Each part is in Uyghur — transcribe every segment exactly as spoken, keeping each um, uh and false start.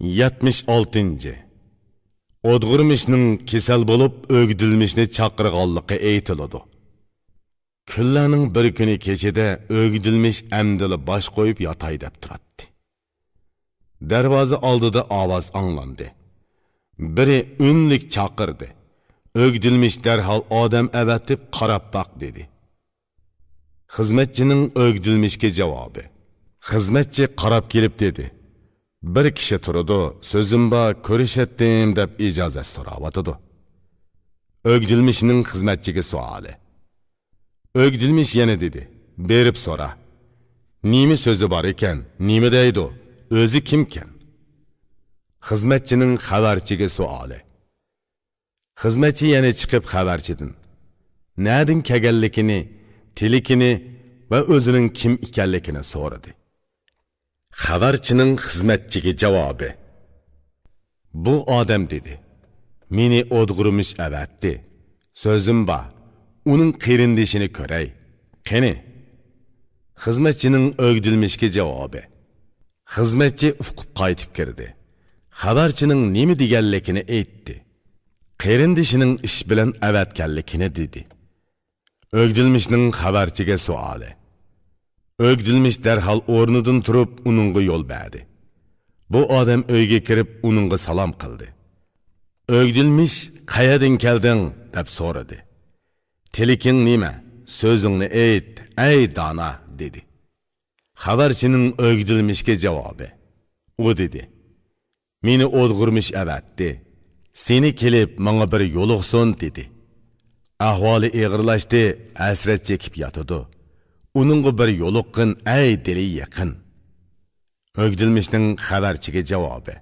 يەتمىش ئالتىنچى. ئودغۇرمىشنىڭ كېسەل بولۇپ ئۆگدۈلمىشنى چاقىرغانلىقى ئېيتىلىدۇ. كۈنلەرنىڭ بىر كۈنى كېچىدە ئۆگدۈلمىش ئەمدىلا باش قويۇپ ياتاي دەپ تۇراتتى. دەرۋازا ئالدىدا ئاۋاز ئاڭلاندى. بىرى ئۈنلۈك چاقىردى. ئۆگدۈلمىش دەرھال ئادەم ئەۋەتىپ قاراپ باق دېدى. خىزمەتچىنىڭ ئۆگدۈلمىشكە جاۋابى. خىزمەتچى قاراپ كېلىپ دېدى، بىر كىشى تۇرىدۇ، سۆزۈم بار، كۆرۈشەتتىم دەپ ئىجازەت سوراۋاتىدۇ. ئۆگدۈلمىشنىڭ خىزمەتچىگە سوئالى. ئۆگدۈلمىش يەنە دېدى، بېرىپ سورا. نېمە سۆزى بار ئىكەن، نېمە دەيدۇ، ئۆزى كىمكەن؟ خىزمەتچىنىڭ خەۋەرچىگە سوئالى. خىزمەتچى يەنە چىقىپ خەۋەرچىدىن نەدىن كەلگەنلىكىنى، تىلىكىنى ۋە ئۆزىنىڭ كىم ئىكەنلىكىنى سورىدى. خەۋەرچىنىڭ خىزمەتچىگە جاۋابى. بۇ ئادەم دېدى، مېنى ئودغۇرمىش ئەۋەتتى. سۆزۈم بار، ئۇنىڭ قېرىندىشىنى كۆرەي. قېنى؟ خىزمەتچىنىڭ ئۆگدۈلمىشكە جاۋابى. خىزمەتچى ئۇقۇپ قايتىپ كىردى. خەۋەرچىنىڭ نېمە دېگەنلىكىنى ئېيتتى. قېرىندىشىنىڭ ئىش بىلەن ئەۋەتكەنلىكىنى دېدى. ئۆگدۈلمىشنىڭ خەۋەرچىگە سوئالى. ئۆگدۈلمىش دەرھال ئورنىدىن تۇرۇپ ئۇنىڭغا يول بەردى. بۇ ئادەم ئۆيگە كىرىپ ئۇنىڭغا سالام قىلدى. ئۆگدۈلمىش، قەيەردىن كەلدىڭ؟ دەپ سورىدى. تىلىكىڭ نېمە؟ سۆزۈڭنى ئېيت، ئەي دانا، دېدى. خەۋەرچىنىڭ ئۆگدۈلمىشكە جاۋابى. ئۇ دېدى، مېنى ئودغۇرمىش ئەۋەتتى. سېنى كېلىپ ماڭا بىر يولۇقسۇن دېدى. ئەھۋالى ئېغىرلاشتى، ھەسرەت چېكىپ ياتىدۇ. ئۇنىڭغا بىر يولۇققىن، ئەي دىلى يېقىن. ئۆگدۈلمىشنىڭ خەۋەرچىگە جاۋابى.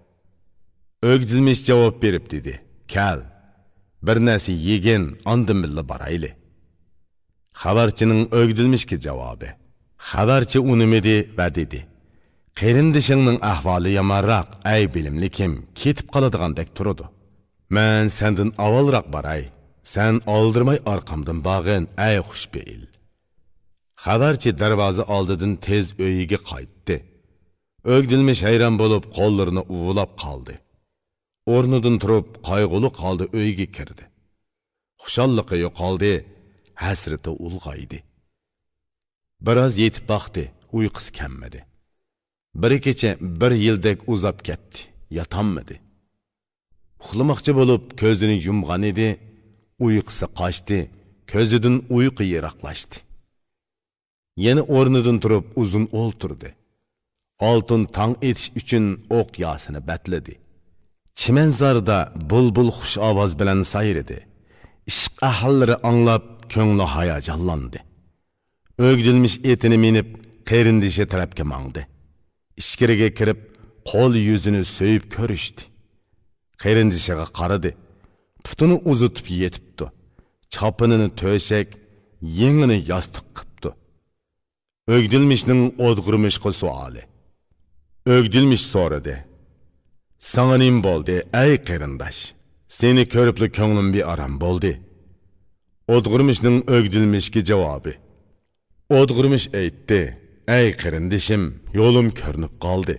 ئۆگدۈلمىش جاۋاب بېرىپ دېدى، كەل، بىر نەرسە يېگىن، ئاندىن بىللە بارايلى. خەۋەرچىنىڭ ئۆگدۈلمىشكە جاۋابى. خەۋەرچى ئۇنىمىدى ۋە دېدى، قېرىندىشىڭنىڭ ئەھۋالى يامانراق، ئەي بىلىملىكىم، كېتىپ قالىدىغاندەك تۇرىدۇ. مەن سەندىن ئاۋۋالراق باراي، سەن ئالدىرىماي ئارقامدىن بارغىن، ئەي خۇشپېئىل. خەۋەرچى دەرۋازا ئالدىدىن تېز ئۆيىگە قايتتى. ئۆگدۈلمىش ھەيران بولۇپ قوللىرىنى ئۇۋىلاپ قالدى. ئورنىدىن تۇرۇپ قايغۇلۇق ھالدا ئۆيگە كىردى. خۇشاللىقى يوقالدى، ھەسرىتى ئۇلغايدى. بىراز يېتىپ باقتى، ئۇيقۇسى كەلمىدى. بىر كېچە بىر يىلدەك ئۇزاپ كەتتى، ياتالمىدى. ئۇخلىماقچى بولۇپ كۆزىنى يۇمغان ئىدى، ئۇيقۇسى قاچتى، كۆزىدىن ئۇيقۇ يىراقلاشتى. يەنە ئورنىدىن تۇرۇپ ئۇزۇن ئولتۇردى. ئالتۇن تاڭ ئېتىش ئۈچۈن ئوق ياسىنى بەتلىدى. چىمەنزاردا بۇلبۇل خۇش ئاۋاز بىلەن سايرىدى. ئىشق ئەھلىلىرى ئاڭلاپ كۆڭلى ھاياجانلاندى. ئۆگدۈلمىش ئېتىنى مىنىپ قېرىندىشى تەرەپكە ماڭدى. ئىچكىرىگە كىرىپ قول يۈزىنى سۆيۈپ كۆرۈشتى. قېرىندىشىغا قارىدى. پۇتىنى ئۇزىتىپ يېتىپتۇ. چاپىنىنى تۆشەك، يېڭىنى ياستۇق قىپتۇ. ئۆگدۈلمىشنىڭ ئودغۇرمىشقا سوئالى. ئۆگدۈلمىش سورىدى. ساڭا نېمە بولدى، ئەي قېرىنداش؟ سېنى كۆرۈپلا كۆڭلۈم بىئارام بولدى. ئودغۇرمىشنىڭ ئۆگدۈلمىشكە جاۋابى. ئودغۇرمىش ئېيتتى، ئەي قېرىندىشىم، يولۇم كۆرۈنۈپ قالدى.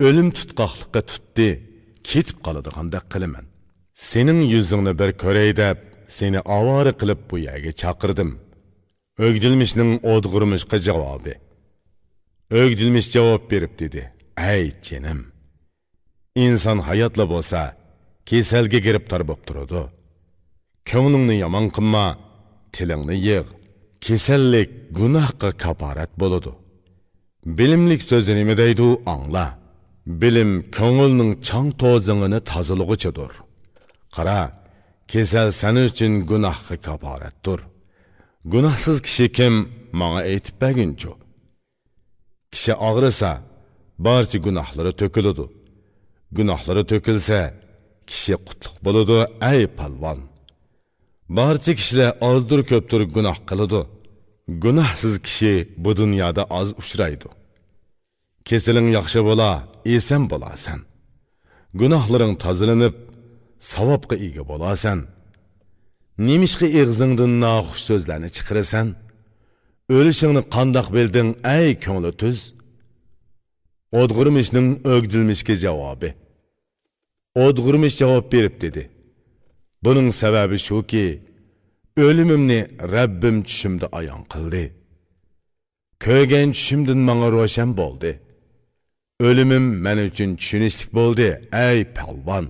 ئۆلۈم تۇتقاقلىققا تۇتتى، كېتىپ قالىدىغاندەك قىلىمەن. سېنىڭ يۈزۈڭنى بىر كۆرەي دەپ، سېنى ئاۋارە قىلىپ بۇ يەرگە چاقىردىم. ئۆگدۈلمىشنىڭ ئودغۇرمىشقا جاۋابى. ئۆگدۈلمىش جاۋاب بېرىپ دېدى، ئەي جېنىم! ئىنسان ھاياتلا بولسا، كېسەلگە گىرىپتار بولۇپ تۇرىدۇ. كۆڭلۈڭنى يامان قىلما، تىلىڭنى يىغ. كېسەللىك گۇناھقا كاپارەت بولىدۇ. بىلىملىك سۆزى نېمە دەيدۇ، ئاڭلا. بىلىم كۆڭۈلنىڭ چاڭ توزىڭىنى تازىلىغۇچىدۇر. قارا، كېسەل سەن ئۈچۈن گۇناھقا كاپارەتتۇر. گۇناھسىز كىشى كىم، ماڭا ئېيتىپ بەرگىنچۇ؟ كىشى ئاغرىسا، بارچە گۇناھلىرى تۆكۈلىدۇ. گۇناھلىرى تۆكۈلسە، كىشى قۇتلۇق بولىدۇ، ئەي پالۋان! بارچە كىشىلەر ئازدۇر-كۆپتۇر گۇناھ قىلىدۇ. گۇناھسىز كىشى بۇ دۇنيادا ئاز ئۇچرايدۇ. كېسىلىڭ ياخشى بولا، ئېسەن بولارسەن. گۇناھلىرىڭ تازىلىنىپ، ساۋابقا ئىگە بولارسەن. نېمىشقا ئېغىزىڭدىن ناخۇش سۆزلەرنى چىقىرىسەن؟ ئۆلۈشۈڭنى قانداق بىلدىڭ، ئەي كۆڭلى تۈز؟ ئودغۇرمىشنىڭ ئۆگدۈلمىشكە جاۋابى. ئودغۇرمىش جاۋاب بېرىپ دېدى: بۇنىڭ سەۋەبى شۇكى، ئۆلۈمۈمنى رەببىم چۈشۈمدە ئايان قىلدى. كۆرگەن چۈشۈمدىن ماڭا روشەن بولدى. ئۆلۈمۈم مەن ئۈچۈن چۈشىنىشلىك بولدى، ئەي پالۋان!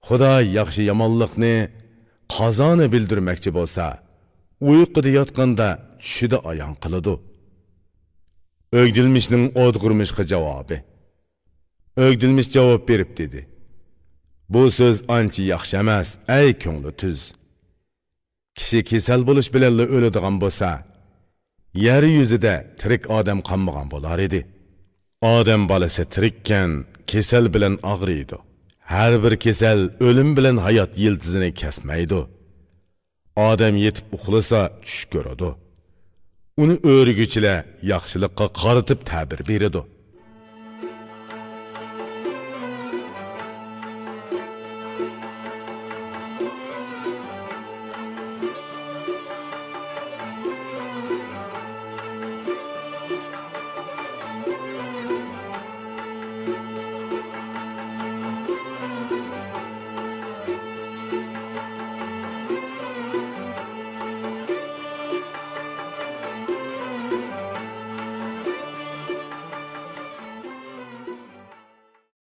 خۇدا ياخشى-يامانلىقنى، قازانى بىلدۈرمەكچى بولسا، ئۇيقۇدا ياتقاندا چۈشىدە ئايان قىلىدۇ. ئۆگدىلمىشنىڭ ئودغۇرمىشقا جاۋابى. ئۆگدىلمىش جاۋاب بېرىپ دېدى: بۇ سۆز ئانچە ياخشى ئەمەس، ئەي كۆڭلى تۈز! كىشى كېسەل بولۇش بىلەنلا ئۆلىدىغان بولسا، يەر يۈزىدە تىرىك ئادەم قالمىغان بولار ئىدى. ئادەم بالىسى تىرىككەن، كېسەل بىلەن ئاغرىيدۇ. ھەر بىر كېسەل ئۆلۈم بىلەن ھايات يىلتىزىنى كەسمەيدۇ. ئادەم يېتىپ ئۇخلىسا، چۈش كۆرىدۇ. ئۇنى ئۆرۈگۈچىلەر ياخشىلىققا قارىتىپ تەبىر بېرىدۇ.